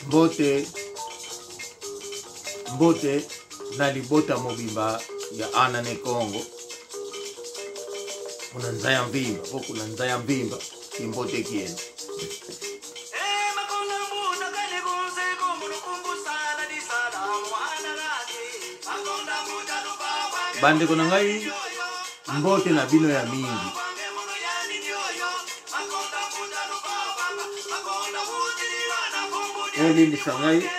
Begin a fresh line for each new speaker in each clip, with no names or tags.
Mbote mbote na libota mobimba ya Ana ne Kongo, kuna nzaya mvimba po kuna nzaya mvimba kimbote kiene. Bandeko na ngai, mbote na bino ya mingi. Olimbisa ngai,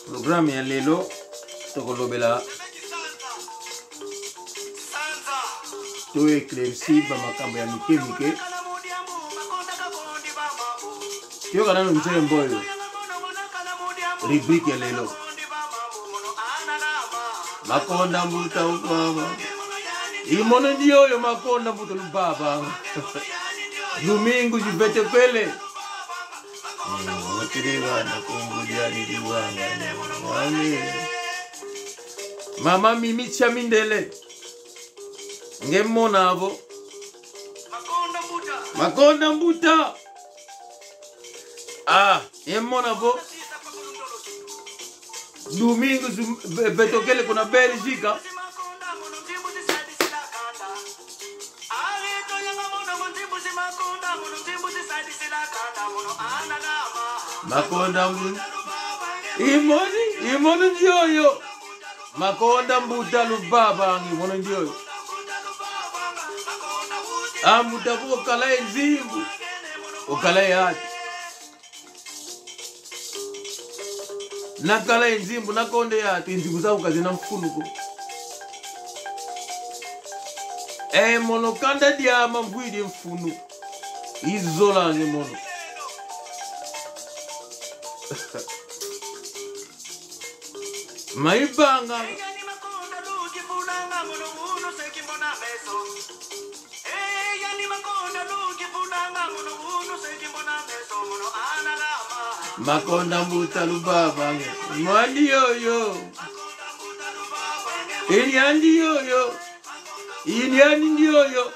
programme ya lelo tokolobela to éclairci bamakambo ya mike mike. Toyoka nano nzembo oyo, rubrique ya lelo, Makonda Mbuta Ubaba imono ndiyoyo. Makonda Mbuta Lubaba Lumingu Jivetepele Mama Mimi Chamindele ngemona avo Makonda Mbuta ah emona vo Domingo vetokele kuna Belgique. Makonda Mbuta imoni imoni ndioyo Makonda Mbuta Lubaba imono ndioyo ambuta po okala enzimbu okala yati nakala enzimbu nakonde yati enzimbu zako kazina mfunuko e mono kanda diama mbwidi mfunu izolange mono maibanga. Makonda Mbuta Lubaba mwandi yoyo ini yoyo ini andi ndiyoyo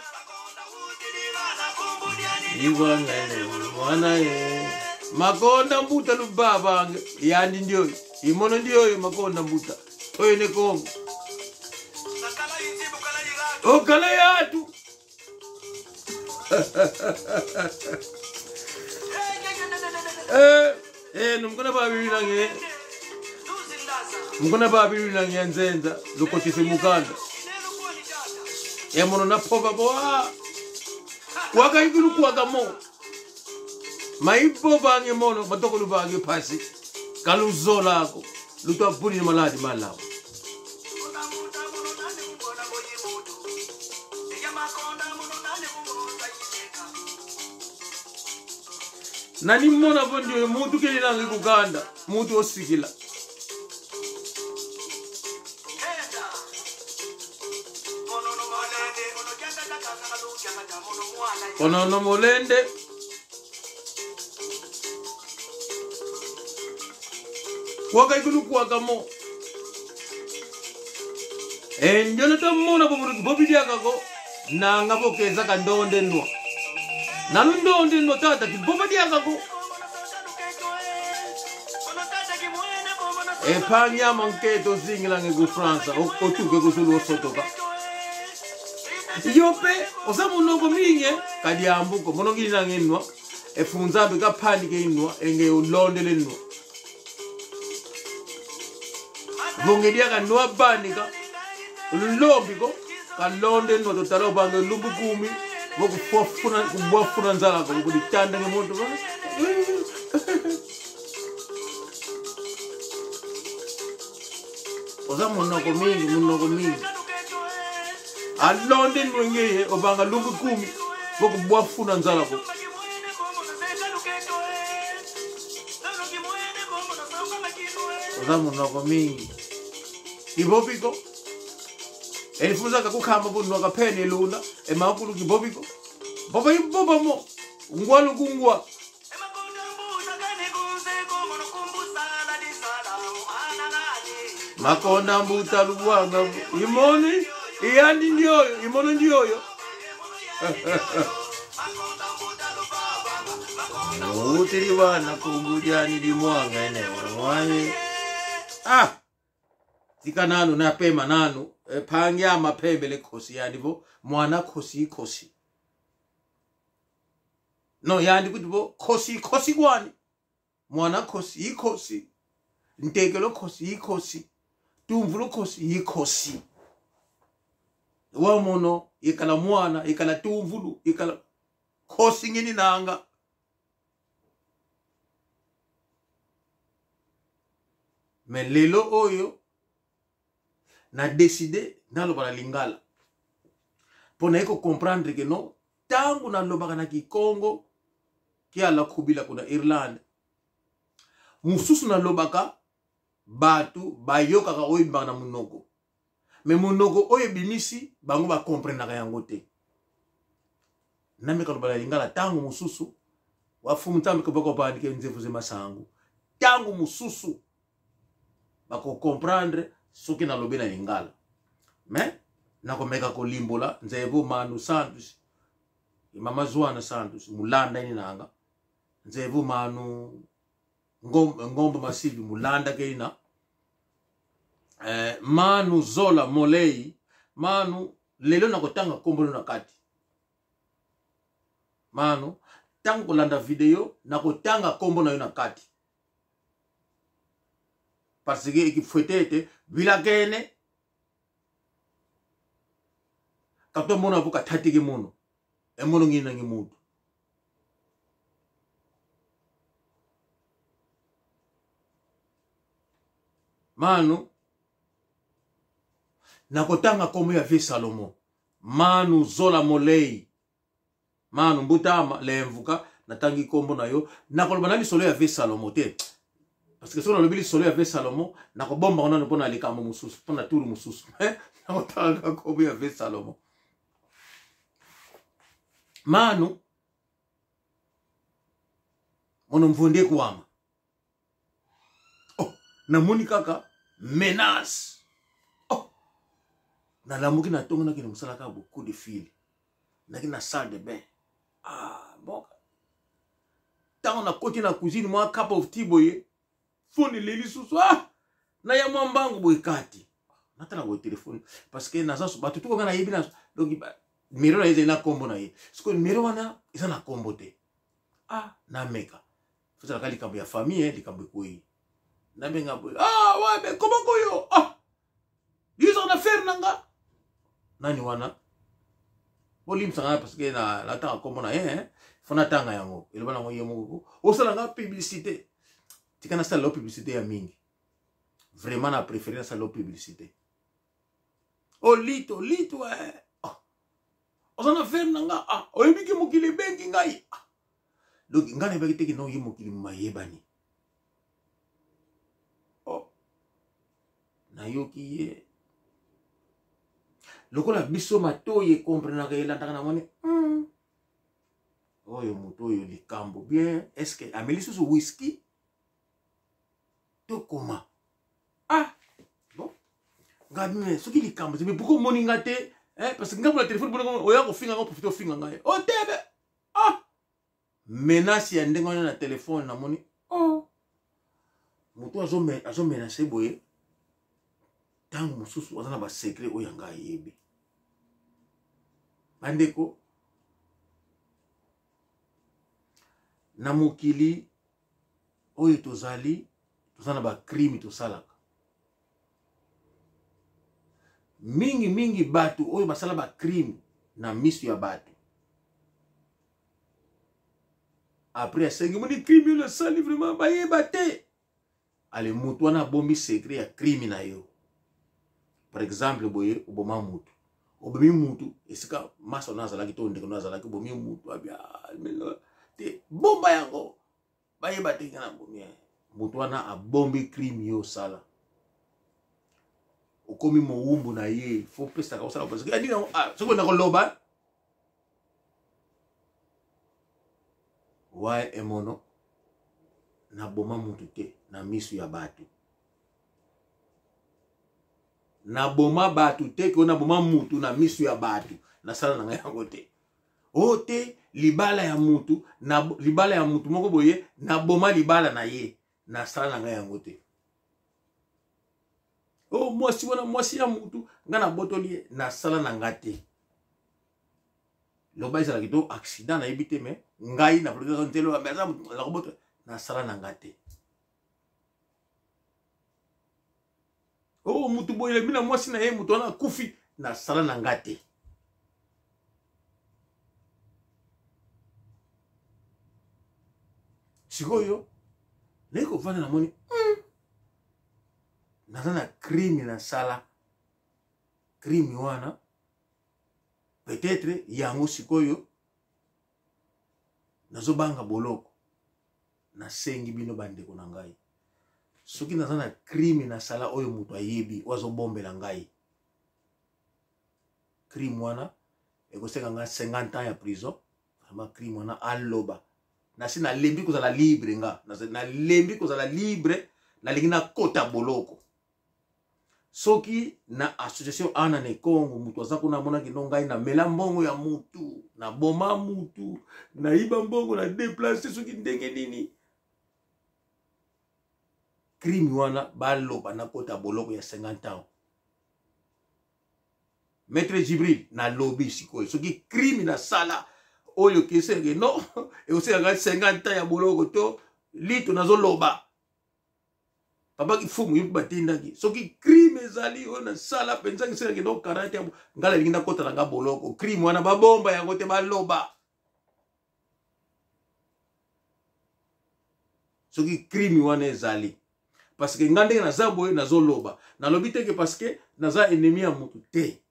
iwangene mwana ye Makonda Mbuta Lubaba yandi ndiyoyo imono ndiyoyo Makonda Mbuta oyo ne Kongo okala yatu. Nomkona babili nange mukona babili nange nzenza lokotise mukanda emono napova boa wakaikulukuwakamo maibo bange mono matokolo bange pasi kaluzolako lutwabulile maladi malawo. Nani mona po ndio mutu kelilange kuganda mutu osikila konono molende wakaikulukuwakamo enjono tamona bobidyakako nanga bokeza kandonde nwa nalundonde nwa tata kibobadyakako epanyama nketo ozingilange ku Fransa otuke kusulu osotoka yope oza munoko minye kadiambuko monongilinange nwa efunzambi kaphandike inwa enge ulondele nwa vongediaka nwa bandika lulombiko kalonde nwa totala obange lumbu kumi vokufwafuna kubwafuna nzalako kuditanda ngemoto. Oza munoko mingi munoko mingi alonde nwengeye obanga lumbu kumi vokubwafuna nzalako. Oza munoko mingi ibobiko elifunzaka kukhamba bunwa kaphene luna emakulu kibobiko boba iboba mo ngwa lukungwa. Makonda Mbuta Lubwanga imoni iyandi ndioyo imono ndioyo. Utili bana kungulyani limwanga ene mwaye. Ah! Tika nanu napema nanu pangi amapembe le khosi yani bo mwana khosi khosi. No yandi kuti bo khosi khosi kwani? Mwana khosi ikhosi. Nteke lo khosi ikhosi. Tumvu lo khosi ikhosi. Wamono ikala mwana ikala tumvulu ikala khosi ngini nanga. Mais lelo oyo na décider naloba na lingala mpo naye kocomprendre ke non ntango nalobaka na kikongo ke alakubila kuna Irlande mosusu nalobaka bato bayokaka oyo ebimaka na monoko me monoko oyo ebimisi bango bakomprenaka yango te. Nameka loba na lingala ntango mosusu wafumu ntango bakopandike nzevu ze masango ntango mosusu bakokomprendre soki nalobi na lingala me nakomeka kolimbola nzevu manu santos mama zwana santos mulanda ini nanga nzevu manu ngomba masivi mulanda keina manu zola molei manu lelo nakotanga nkombo na kati manu ntango kolanda video nakotanga nkombo na yo na kati parce que ekifwete ete bilakene kato mono apo kathatike mono emono ngini nangi mutu manu nakotanga nkombo ya vie Salomo manu zola molei manu mbutama lemvuka natangi nkombo na yo nakoloba na lisolo ya vie Salomo te parce que soki nalobi lisolo ya vie Salomo nakobombaka nano mpo na likambo mosusu mpo na turu mosusu nakotanga nkombo ya vie Salomo manu mono mvonde kwama oh, namoni kaka menace oh, nalamuki na ntongo nakende mosala kaka beaucoup de fil naki na salle de bain ah, bon ntango nakoti na cuisine mwa cup of tea boye fone eleli susu ah, naya mwa mbangu boye kati natala boye telefone parce que naza bato tuko nga nayebi na donc numero na ye ezali na nkombo na ye sikoyo numero wana eza na nkombo te ah nameka fozalaka likambo ya famille likambo ekwei nabenga boye ah ouais mais comment koyo ah yo na faire na nga nani wana bolimbisa nga parce que natanga nkombo na ye fo natanga yango eloba nango ye moko osala nga publicité tika nasala yo publicité ya mingi vraiment na préféré nasala yo publicité oh lito lito eh. Oh. Oza na faire na nga ah oyebi ke mokili ebengi ngai ah. Donc ngai nayebaki te ke no ye mokili mayebani oh. Nayoki ye lokola biso matoyi ekomprenaka elandaka na moni oyo moto oyo likambo bien est ce que ameli susu whisky to koma ah bon ngai mais soki likambo te mais pourquoi omoni nga te eh, parce que ngambo na telefone bona oya kofinga nga profite ofinga ngai o te be ah menace ya ndenge wana na telefone namoni oh moto azomenace boye ntango mosusu aza na basekret oyo ya ngai ayebi bandeko na mokili oyo tozali toza na bacrime tosalaka mingi mingi bato oyo basala bacrime na miso ya bato après asengi moni crime oyo nasali vraiment bayeba te ale motu wana abombi secret ya crime na yo par exemple boye oboma motu obomi mutu esika masa no azalaki to ndeko no azalaki obomi mutu abia te bomba yango bayeba te nga na bomi motu wana abombi crime yo osala okomi mowumbu na ye fo pesaka osala parce que adi nango ah soki nakoloba waye emono naboma mutu te na misu ya bato naboma bato te ko naboma mutu na misu ya bato nasala na ngai yango te. Oyo te libala ya mutu na libala ya mutu moko boye naboma libala na ye, nasala na ngai yango te. O oh, mwasi wana mwasi ya mutu ngai nabotoli ye, nasala na ngai te. Loba ezalaki to accident nayebi te, me ngai na nzela me aza nakobotola, nasala na ngai te. Oh, mutu boye na mwasi na ye, mutu wana akufi, nasala na ngai te. Sikoyo naye kovanda namoni naza na crime, nasala crime wana peut-être yango sikoyo nazobanga boloko. Nasengi bino bandeko na ngai, soki naza na crime nasala oyo moto ayebi oyo azobombela ngai crime wana ekosenga ngai 50 ans ya prison, vraiment crime wana aloba. Nasi nalembi kozala libre, nga nalembi kozala libre, nalingi nakota boloko. Soki na association ana na Congo mutu aza kuna amonaki no ngai namela mbongo ya mutu, naboma mutu, nayiba mbongo, na deplace soki ndenge nini, crime wana baloba nakota boloko ya 50 ans. Maître Jibril, nalobi sikoyo soki crime nasala oyo kesenge no ekosenga ngai 50 ans ya boloko to lito nazoloba papa kifumu ye mpe batindaki soki crime ezali oyo nasala mpenza kiselaki no 40 ya ngai nalingi nakota na ngai boloko, crime wana babomba yango te, baloba soki crime wana ezali. Parce que ngai ndenge naza boye nazoloba, nalobi te ke parce que naza ennemi ya motu te.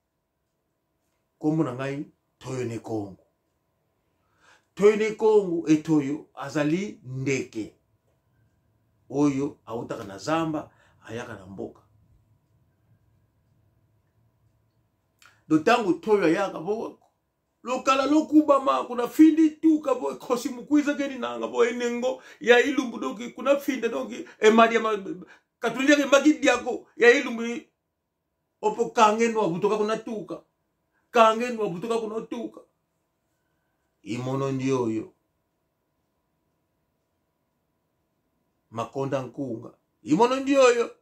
Nkombo na ngai Toyo ne Kongo, Toyo ne Kongo etoyo azali ndeke oyo awutaka na zamba ayaka na mboka. Do ntango toyo ayaka bo lokala lokubama kuna findi tuka bo ekosi mukwiza keni nanga bo enengo ya ilumbu donki kuna finda donki emadi ya katuliaka emaki diako ya ilumbu opo kange no butoka kuna tuka kange no butoka kuna tuka imono ndi oyo makonda nkunga imono ndi oyo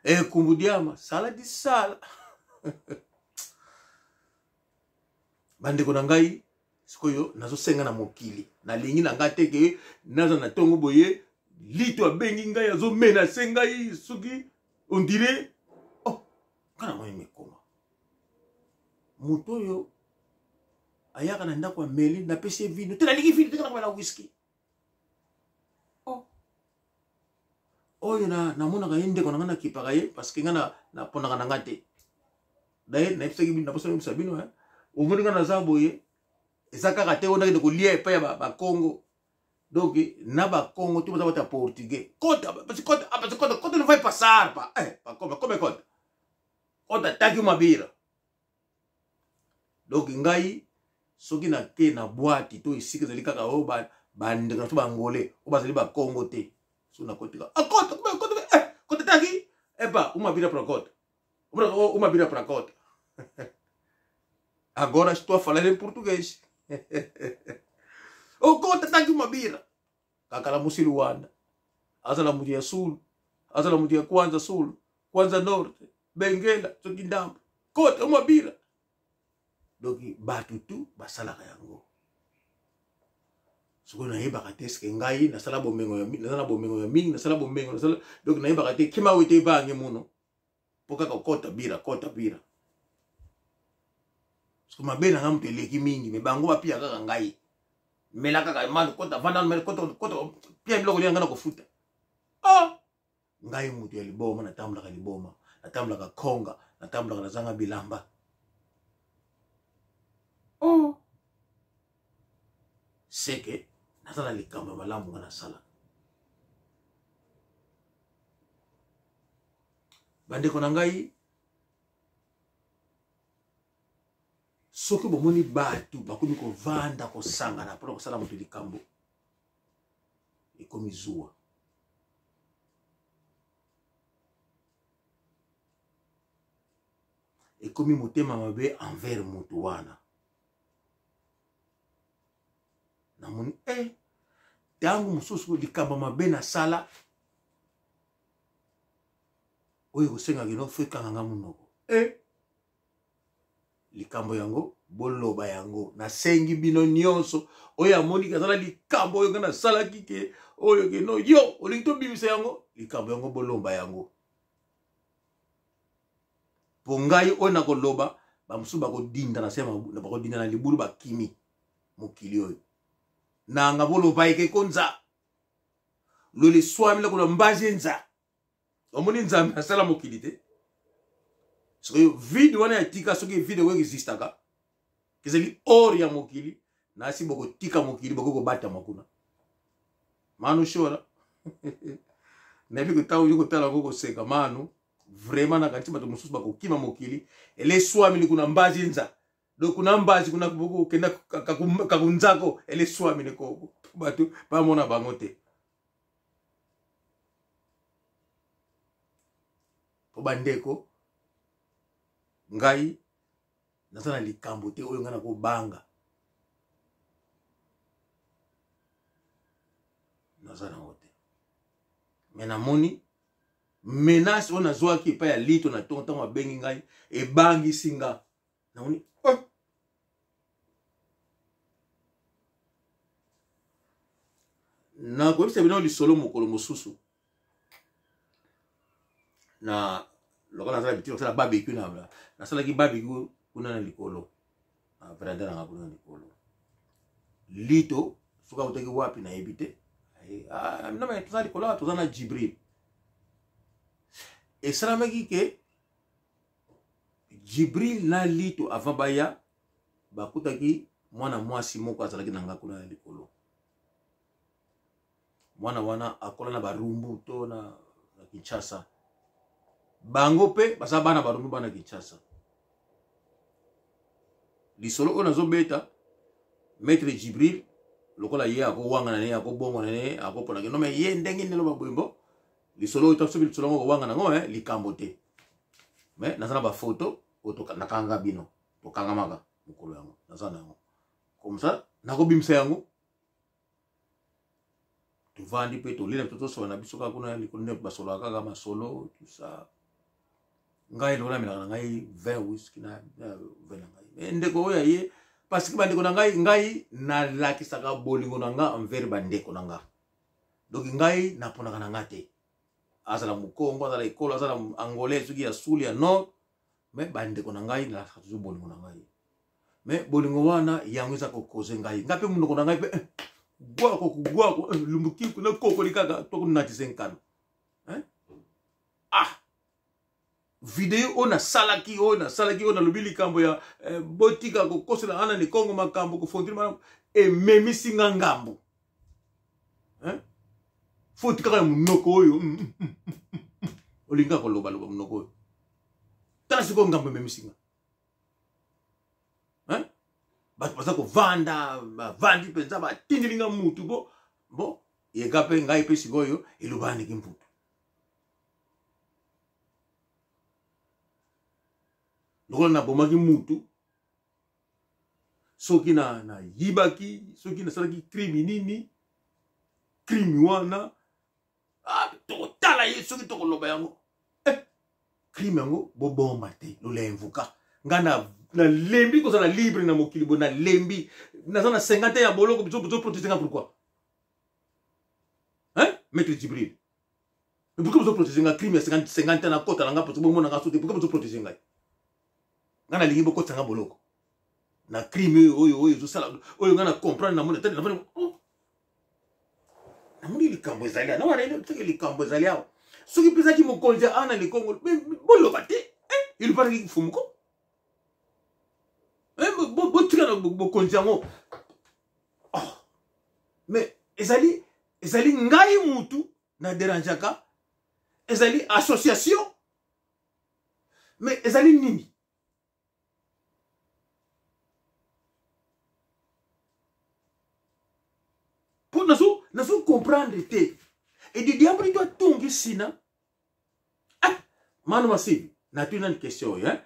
ekumbu diama sala di sala. Bandeko na ngai, sikoyo nazosenga na mokili, nalingi na ngai te ke naza na ntongo boye lito abengi ngai azomenase ngai soki ondire oh, ngai namoni mekoma moto oyo ayaka na ndako ameli, napesi ye vino te, nalingi vino te, nakomela whisky. Oh. Oyo namonaka ye ndeko na ngai, nakipaka ye parce que ngai naponaka na ngai te. Daye nayebisaki bino, naposaki yebisa bino, omoni ngai naza boye, eza kaka te oyo nakende kolia epai ya bakongo. Donc na bakongo te baza bato ya portugais, kota kota kota kota ne vai passar pa eh bakoma kome kota kota taki mabira. Donc ngai soki nake na boîte to esika ezali kaka oyo bandeko na biso bangole oyo bazali bakongo te, so nakotika akota kota eh kota taki epa uma bira pra kota uma bira pra kota. Agora estou a falar em português. O kota taki uma bira kakala musili wana azala mutu ya sulu, azala mutu ya kwanza sulu, kwanza norte, bengela soki ndambo kota uma bira. Donc bato tu basalaka yango. Sikoyo nayebaka te eske ngai nasala bomengo ya nasala na bomengo ya mingi, nasala bomengo nasala, donc nayebaka te kima wete ebange mono mpo kaka kota bira kota bira parceke mabe na ngai moto eleki mingi, me bango bapia kaka ngai mela kaka manu kota vanda mela kota kota pia biloko lia ngai na kofuta. Ah, ngai moto ya liboma, natambolaka liboma, natambolaka konga, natambolaka nazanga bilamba. Oh, seke naza na likambo ya malamu nga nasala. Bandeko na ngai, soki bomoni bato bakomi kovanda kosangana mpona kosala moto likambo, ekomi zuwa. Ekomi motema mabe envers moto wana. Namoni eh ntango mosusu likambo mabe nasala oyo ekosenga kino fo ekanga nga monoko eh likambo yango boloba yango. Nasengi bino nyonso oyo amoni aza na likambo oyo ngai nasalaki ke oyo kino yo olingi tobimisa yango, likambo yango bolomba yango. Po ngai oyo nakoloba, bamosusu bakodinda na se, bakodinda na libulu, bakimi mokili oyo. Nanga boloba eke konza lole swami lokola mbaje nza. Omoni Nzambe asala mokili te. Soki vide wana ya tika, soki vide oyo existaka ezali or ya mokili, nasi bokotika mokili, bokoki kobatama kuna. Manu shora nayebi kotala oyo kotala yango koseka manu vraiment. Nakanisi bato mosusu bakokima mokili eleswamili kuna mbazi nza. Donc kuna mbazi kuna kokenda kakunzako eleswamili koko bato bamona bango te. Po bandeko, ngai naza na likambo te oyo ngai nakobanga, naza nango te. Me namoni menace oyo nazwaki epai ya Lito na ntongo ntango abengi ngai, ebangisi nga. Namoni oh! Nakoyebisa bino lisolo mokolo mosusu. Na lokola nazala bitiki kosala barbecue, na nasalaki barbecue kuna na likolo na veranda nanga kuna na likolo. Lito soki autaki wapi nayebi te. Ah, toza likolo awa, toza na Jibril. Esalamaki ke Jibril na Lito avant baya, bakutaki mwana mwasi moko azalaki na nga kuna na likolo. Mwana wana akola na Barumbu to na Kinshasa. Bango mpe baza bana Barumbu, bana Kinshasa. Lisolo oyo nazobeta, maître Jibril lokola ye akowangana ne, akobongwana ne, akoponaki no me ye ndenge nini loba boye. Mbo lisolo oyo soki lisolo yango kowangana yango eh, likambo te. Me naza na bafoto oyo nakanga bino tokangamaka mokolo yango, naza na yango comme ça nakobimisa yango. Tovandi mpe tolela, tosola na biso kaka kuna likolo nde basolaka kaka masolo tout ça. Ngai lokola namelaka na ngai vin whisky na vin na ngai, me ndeko oyo aye parce que bandeko na ngai, ngai nalakisaka bolingo na nga envers bandeko na nga. Donc ngai naponaka na nga te, azala mokongo, azala ekolo, azala angolais, soki ya suli ya nord, me bandeko na ngai nalakisaka toujours bolingo na ngai. Me bolingo wana yango eza kokoze ngai, ngai mpe monoko na ngai mpe eh, gwako kugwako eh, lumbukiku na kokoli kaka tokonatisa nkano eh? Ah, video oyo nasalaki, oyo nasalaki, oyo nalobi likambo ya eh, botika kokosela ana likongo makambo kofondile malamu, ememisi nga ngambo eh? Foti kaka ya monoko oyo olinga kolobaloba monoko oyo. Tala sikoyo ngambo ememisi nga. Bato baza kovanda, bavandi mpenza, batindeli nga mutu bo bo yega mpe ngai mpe sikoyo elobaniki mputu. Lokola nabomaki mutu, soki nayibaki, na soki nasalaki crime nini, crime wana ah, tokotala ye soki tokoloba yango eh, crime yango bobomba te lolemvuka. Ngai nalembi kozala libre na mokili boye, nalembi, naza na 50 ya boloko, bozoprotege nga pourquoi, hein, maître Jibril? Mais pourquoi bozoprotege nga crime ya 50 ans nakota na nga parce bomona nga so te? Pourquoi bozoprotege ngai? Ngai nalingi bokotisa nga boloko na crime oyo oyo oyo ezosala oyo ngai na comprendre, namoni tete, namoni, oh, namoni likambo ezali awa, soki likambo ezali awa, soki mpezaki mokonzi ya ana likongo, boloba te ilupataki fumuko, botika na bokonzi yango. Oh. Mais ezali ezali ngai mutu na derangeaka, ezali association, mais ezali nini? Mpo nazo nazo comprendre te. Edidiamboli to atongi sina ah, mano masivi natuni nani question oyo eh?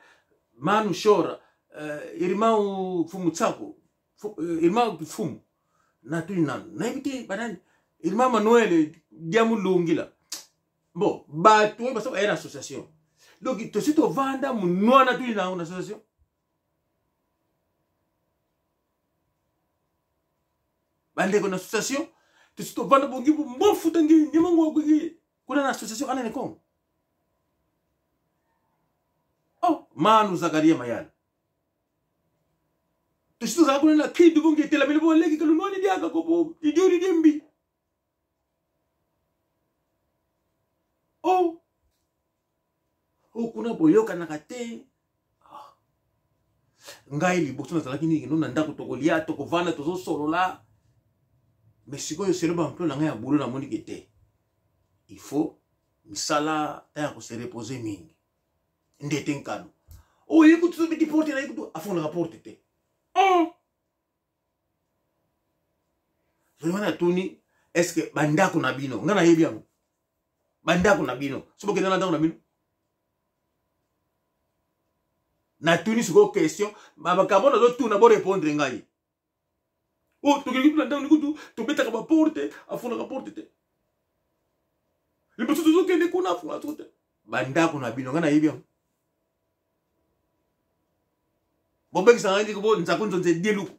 Manu Shora, irmão Fumu Tsako, irmão Fumu, natuni nanu nayebi te banani, irmão Manuel Diamulungila. Bon, bato oyo basa baye na association, donc tosi tovanda monwana tuni nango na association. Bandeko na association tosi tovanda bongi mbofuta ngi nyemango akoki kuna na association ana nekongo. Oh, Manu Zakaria Mayala, tosi tozala kuna na kindu bongi etelameli boleki kalunwani diaka kopo idiori dimbi. Oh, oh, kuna boyokanaka te. Oh. Ngai liboso nazalaki nini no na ndako, tokolia, tokovanda, tozosolola, mais sikoyo selo bamplo na ngai ya bulo namoni ke te, il faut misala ta ya kose reposer mingi ndete nkano oyo ye kutu tobeti porte na ye kutu afungolaka porte te. Oh! Vraiment natuni, est ce que bandako na bino, ngai nayebi yango, bandako na bino so bokenda na ndako na bino, natuni sikoyo question, makambo nazotuna borépondre ngai. O tokendeki kuna ndako kutu tobetaka baporte, afungolaka porte te. Liboso tozokende kuna afungolaka soko te. Bandako na bino, ngai nayebi yango, bobekisa ngai ndiko bo nzako nzonze dieluku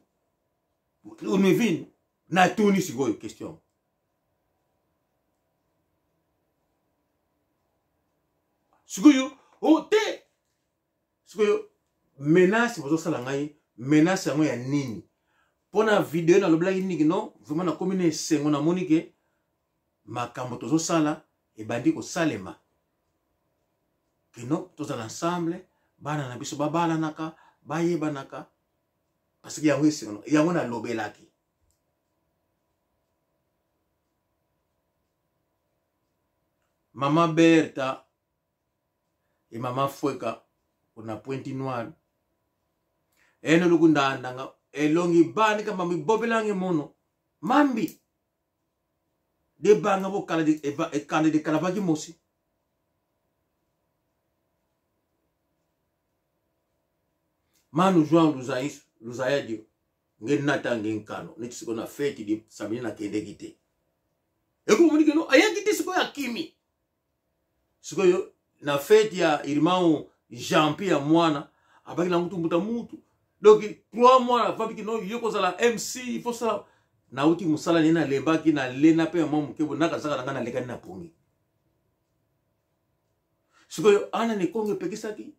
onevini. Natuni sikoyo question, sikoyo o te, sikoyo menace bozosala ngai, menace yango ya nini? Mpo na video nalobelaki nini? No, vraiment nakomi na esengo, namoni ke makambo tozosala ebandi kosalema, kino tozala ensemble, bana na biso babalanaka, bayebanaka, parce que yango esengo yango nalobelaki. Mama Berta e mama Fweka kuna Pointe Noire eno lukundandanga elongi bani kamba mibobelange mono mambi de banga bokala de ekanda de kalabaki mosi manu João Luzais Luzaya dio nge nata nge nkano neti sikoyo na feti di samedi nakendeki te, ekomoni keno ayaki te, sikoyo akimi sikoyo na fete ya irmão Jean-Pi ya mwana abaki na mutu mbuta mutu, donc 3 mois avandi kino yo kozala MC, il faut sala. Nauti mosala nini, nalembaki, nalena mpe ya mwa moke bo nakazaka na ngai, nalekani na pongi. Sikoyo ana nekongo epekisaki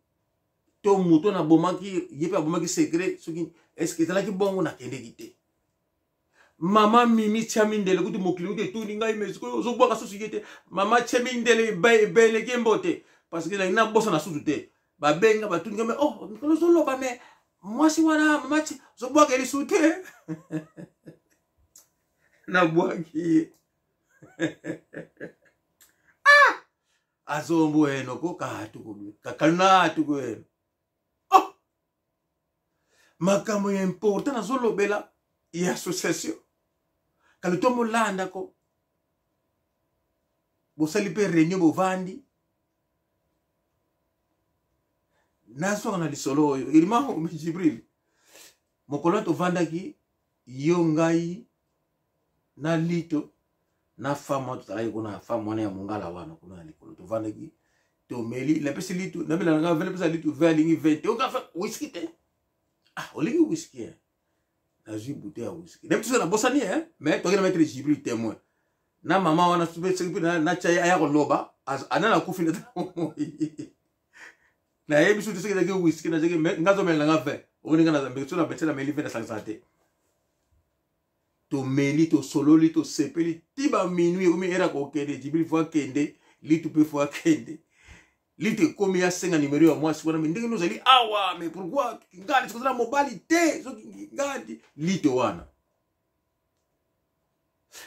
to moto nabomaki ye mpe abomaki secret, soki estce ezalaki bongo nakendeki te. Mama Mimi tia mindele kutu mokili kutu etuni ngai, me sikoyo ozobwaka susu ye te. Mama tia mindele ebeleki mbote, parce que nalingi nabosana susu te. Babenga batuni ngai, me oh mikolo ozoloba, me mwasi wana mama ti ozobwaka lisu te, nabwaki ye. Ah! Azombo eno ko katuku kakaluna atuku eno. Oh! Makambo ya important nazolobela ya association kala to molanda ko bosali mpe réunion bovandi nazwaka na lisolo oyo irma Jibril mokolo tovandaki yo ngai na lito na femme wana, tozalaki kuna, femme wana ya mongala wana kuna na likolo, tovandaki tomeli, napesi litu namela nanga ve, napesa litu ve, alingi ve te, okafa whisky te. Ah, olingi whisky eh? Nazwi bouteille ya whisky, nayebi toso nabosani eh? Mais toki na maître Jibril témoin na mama wana soki mpe natya ye aya koloba ana nakufi nayebi soki soki ezalaki whisky nazaki nga azomela nanga ve, omoni nga so nameli ve nasangisaka te. Tomeli, tosololi, tosepeli ti ba minuit ekomi era kokende. Jibril fo akende, litu mpe fo akende. Litu ekomi asenga nimero ya mwasi wana, me ndenge nini ozali awa, mais pourquoi ngandi soki ozala mobali te, soki ngandi lito wana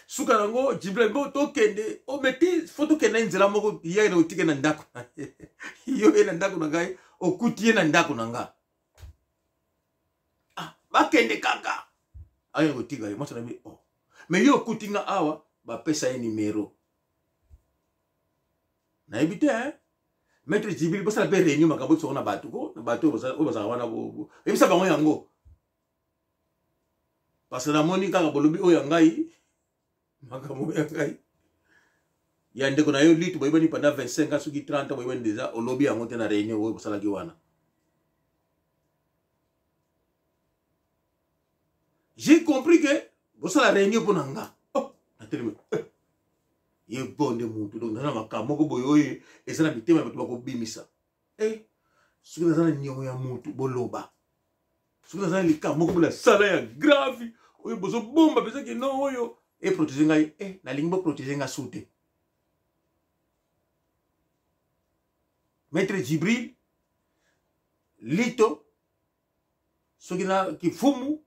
suka yango. Jibril bo tokende ometi fo tokende nzela moko ye na otike na ndako na yo, ye na ndako na ngai, okuti ye na ndako na nga. Ah, bakende kaka aya kotika ye mwasi na bi. Oh, mais yo okuti nga awa, bapesa ye nimero nayebi te, hein? Maître Djibril, bosala mpe réunion, makambo ebisoko na bato ko na bato oyo bazalaka wana, oyebisa bango yango, parce que namoni kaka bolobi oyo ya ngai, makambo ya ngai ya ndeko na yo Litu, boyebani pendant 25 ans, soki 30 ans boyebani déjà, olobi yango te na réunion oyo bosalaki wana. J'ai compris que bosala réunion mpo na nga. Oh, natelemi eh. Ye bonde mutu, donc naza na makambo moko boye oyo eza na mitema ya bato bakobimisa. Eh, soki naza na niongo ya mutu, boloba. Soki naza na likambo moko boye nasala ya grave oyo bozobomba mpenza ke non, oyo eprotege ngai, eh, nalingi boprotege ngai su te. Maître Djibril Lito, soki na kifumu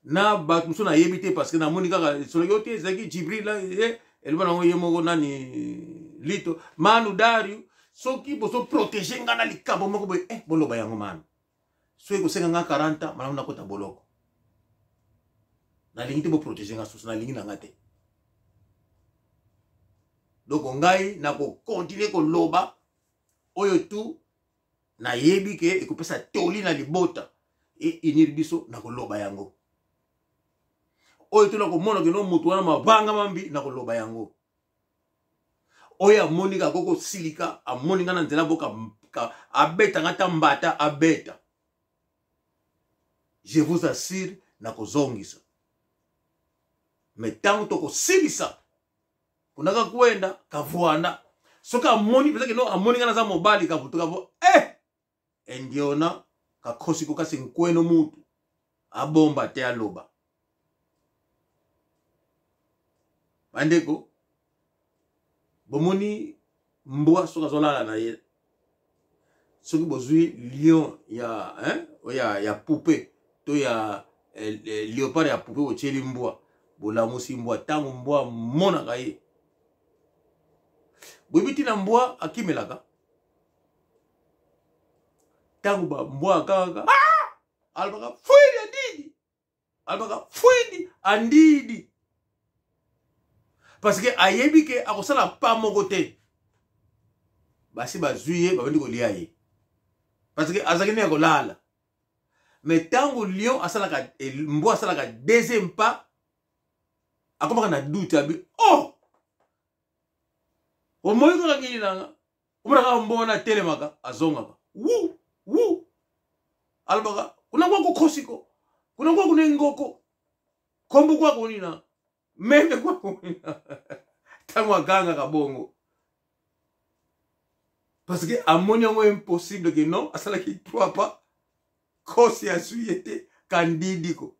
na bato mosusu nayebi te, parce que namoni kaka soki yo te, ezalaki Jibril eh, eloba nango ye moko nani, Lito Manu Dario. Soki bozoprotege ngai na likambo moko boye, eh, boloba yango manu. Soki kosenga ngai 40 ans, malamu nakota boloko. Nalingi te boprotege ngai susu, nalingi na ngai te. Donc ngai nakokontinue koloba oyo tu nayebi ke ekopesa toli na libota e unir biso, na koloba yango. Oyo to nakomona keno moto wana mabanga mambi, na koloba yango. Oyo amoni kaka kosilika, amoni nga na nzela, boka abeta nga ta mbata abeta, je vous assure, nakozongisa. Me ntango tokosilisa kunaka kwenda kavuanda, soki amoni mpenza kino amoni nga naza mobali, kavutu kavu eh! Endiona kakhosi ko kasi nkweno mutu abomba te, aloba. Bandeko, bomoni mbwa soki azolala na ye, soki bozwi lion ya, hein, ya poupe to ya eh, eh, leopard ya poupe, botieli mbwa, bolamusi mbwa, ntango mbwa amonaka ye, boyebi ntina mbwa akimelaka? Ntango mbwa akangaka, ah! Alobaka fuidi andidi, alobaka fuidi andidi, parce que ayebi ke akosala pa moko te. Basi bazwi ye, babandi kolia ye, parce que azalaki nde ya kolala. Mais ntango lion asalaka, mbwa asalaka deuxième pas, akomaka na doute, abi oh, omoi kaka ngini nanga, omonaka mbwa wana atelemaka, azongaka wu wu, alobaka kuna kwa kokosiko, kuna kwa kuna ngoko kombo kwa konina meme kwa konina. Ntango agangaka bongo, parce que amoni yango impossible ke non, asalaki trois pas, kosi azwi ye te, kandidi ko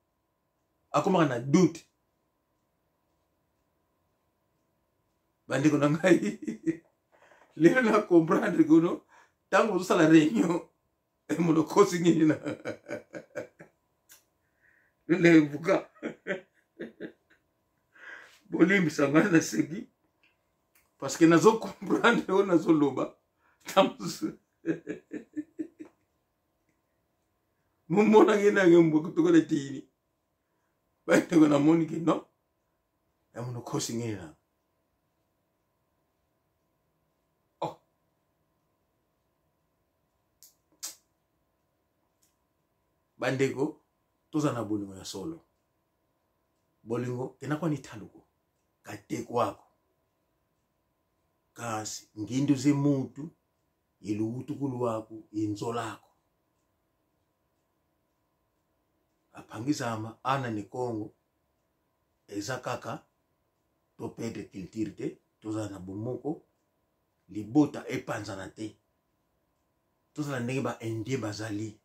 akomaka na doute. Bandeko na ngai, lelo na comprendre kono ntango bozosala réunion, monokosi nini na lebuka. Bolimbisa ngai, naseki parce que nazo comprendre oyo nazoloba. Ntango mosusu momonaki nange mboka tokola tini. Bandeko, namoni ke non, ya monokosi nini na oh. Bandeko, toza na bolingo ya solo. Bolingo kenakwani thaluko katekwako, kasi ngindu zemutu yeluwutuku lwaku yinzolako apangizama ana ni Kongo. Eza kaka toperdre culture te, tozala na bomoko, libota epanzana te, tozala ndenge baindien bazali,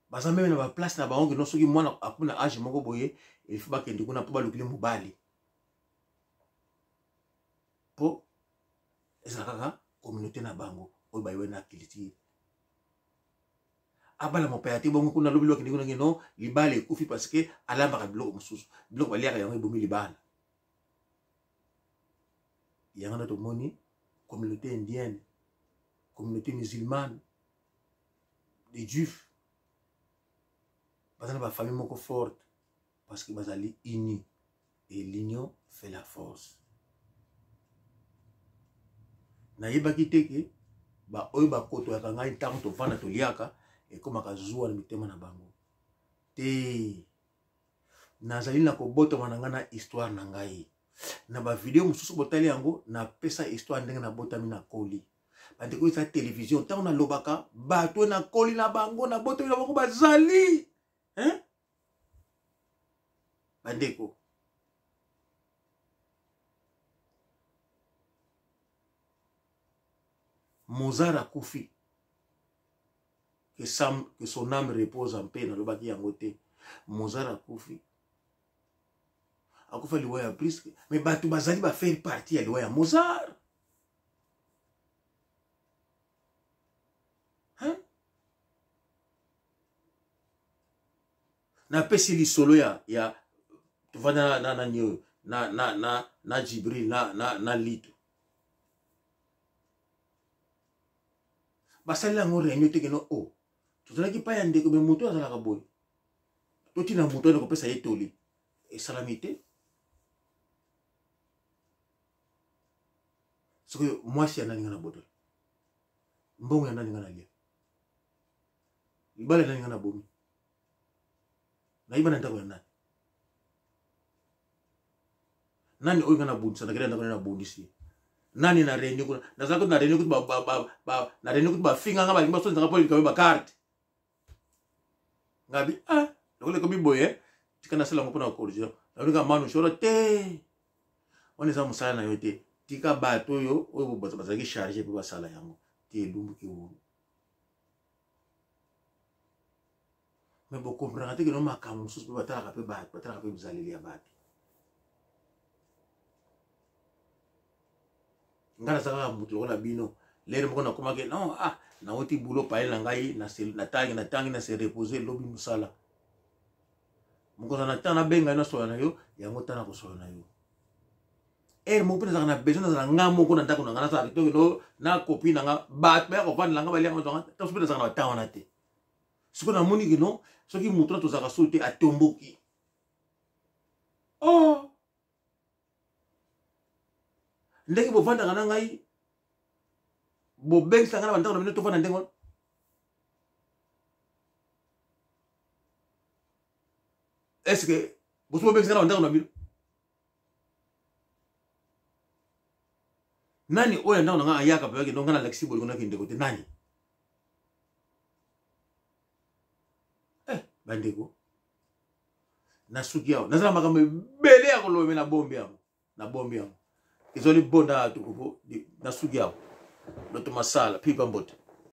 baza meme na baplace na bango kino soki mwana akomi na age moko boye, ilfo bakende kuna mpo balukili mobali, mpo ezala kaka communauté na bango oyo bayebi na culture. Abala mopaya te. Bongo kuna lobi lokende kuna ngeno libala ekufi parce que alambaka biloko mosusu, biloko baliaka yango ebomi libala. Yango nde tomoni communauté indienne, communauté musulmane, des juifs baza na bafamille moko forte parce que bazali unis, et l'union fait la force. Nayebaki te ke Baoyo bakotoyaka ngai ntango tovanda toliaka, ekomaka zuwa na mitema na bango te. Nazali na kobotama na ngai na histoire na ngai. Na bavideo mosusu botali yango, napesa histoire ndenge nabotami, nakoli. Bandeko, eza television. Ntango nalobaka, bato nakoli na bango, nabotami na bango bazali, hein? Bandeko, Mozart akufi, que, Sam, que son âme repose en paix. Nalobaki yango te. Mozart akufi, akufa liwa ya briske, mais bato bazali bafaire partie ya liwa ya Mozart, hein? Napesi lisolo ya tovanda na, na nani oyo na Jibril na Lito. Basaleli yango réunion te keno o oh, tozalaki pa ya ndeko, me moto azalaka boye, totina moto wana kopesa ye toli. Esalami te. Sikoyo mwasi ya nani nga na botola mbongo ya nani nga nalia libala ya nani nga na bomi nayiba na ndako ya nani? Nani oyo nga nabundisa nakenda ndako nani nabundisi nani na réunion kuna? Nazalaki na réunion kutu, na réunion kutu bafinga nga, balingi basonzanga mpo likambo bakarte. Ngabi ah, lokola ekomi boye, tika nasala yango mpona kokorige. Nalinga manu shoro te, wana eza mosala na yo te. Tika bato oyo bazalaki charge mpo basala yango te. Elumbuki wulu me bokomprendaka te keno makambo mosusu mpe batalaka mpe bato, batalaka mpe bizaleli ya bato. Ngai naza kaka moto lokola bino. Lere moko nakomaki non, ah, nauti bulo paye na ngai, natangi natangi na se repose, lobi mosala mokonzi na ntango nabenga yo nasola na yo yango, ntango nakosola na yo ere moko mpe nazalaka na besoin nazala nga moko na ndako na nga, nazala kitoko no na kopi na nga, bato baya kovandela nga, balianga bazwanga. Ntango mpe nazalaka na batemps wana te. Sikoyo namoni kino soki moto na tozalaka so te atomboki, oh, ndenge bovandaka na ngai, bobengisa ngai na bandako na bino, tovanda ndenge wana. Est ce que boso bobengisa ngai na bandako na bino? Nani oyo ya ndako na ngai ayaka mpe akende? Ngai nalakisi bolingo, nakende kote nani? Eh, bandeko, nasuki awa. Naza na makambo ebele ya koloba, me nabombi yango, nabombi yango. Ezali bonda ya tukupo. Nasuki awa. Loto masala pipa mbote.